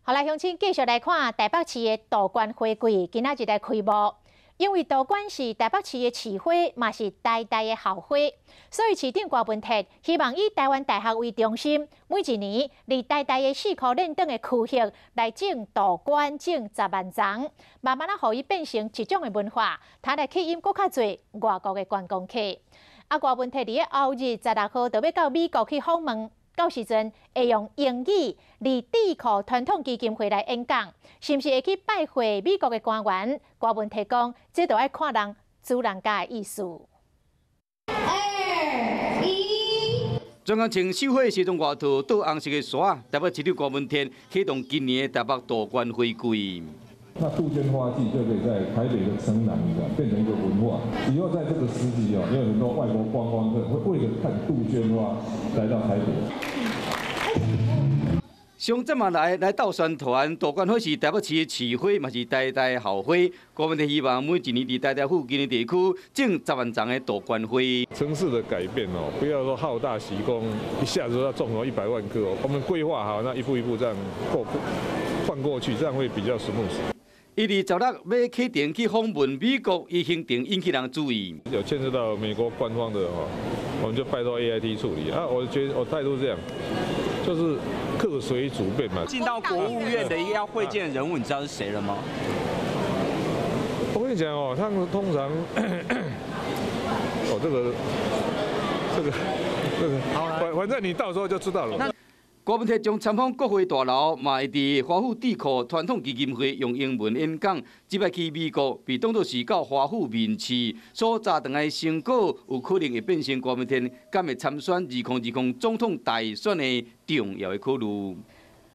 好來，鄉親繼續來看台北市的杜鵑花季，今仔日來開幕。因為杜鵑是台北市的市花，嘛是台大的校花，所以市長郭文鐵希望以台灣大學為中心，每一年佇台大的四箍練長的區域來種杜鵑，種10萬叢，慢慢仔予伊變成一種的文化，通來吸引閣較濟外國的觀光客。啊，郭文鐵佇咧後日16號就欲到美國去訪問。到時陣會用英語佇智庫傳統基金會來演講，是毋是會去拜會美國的官員？郭文鐵講，這都愛看人主人家的意思。二一。專工穿繡花西裝外套，套紅色的衫，台北市長郭文鐵啟動今年的台北杜鵑花季。那杜鵑花季就可以在台北的城南，你知道，變成一個文化。以後在這個時節哦，有很多外國觀光客會為了看杜鵑花來到台北。上陣嘛來來鬥宣傳，杜鵑花是台北市的市花，嘛是台大校花。郭文鐵希望每一年佇台大附近的地區種10萬叢的杜鵑花。城市的改變哦，不要說好大喜功，一下子要種了100萬棵哦。我們規劃好，那一步一步這樣過換過去，這樣會比較 smooth。伊佇十六欲啟程去訪問美國，伊行程引起人注意。有牽涉到美國官方的話，我們就拜託 AIT 處理啊。我覺得我態度是這樣，就是客隨主便嘛。進到國務院的一個要會見的人物，你知道是誰了嗎？我跟你講哦，他們通常，哦，這個，反正你到時候就知道了。郭文鐵將參訪國會大樓，嘛會佇華府智庫傳統基金會用英文演講。這擺去美國，被當作是到華府面試，所紮轉來的成果，有可能會變成郭文鐵敢會參選2020總統大選的重要的考慮。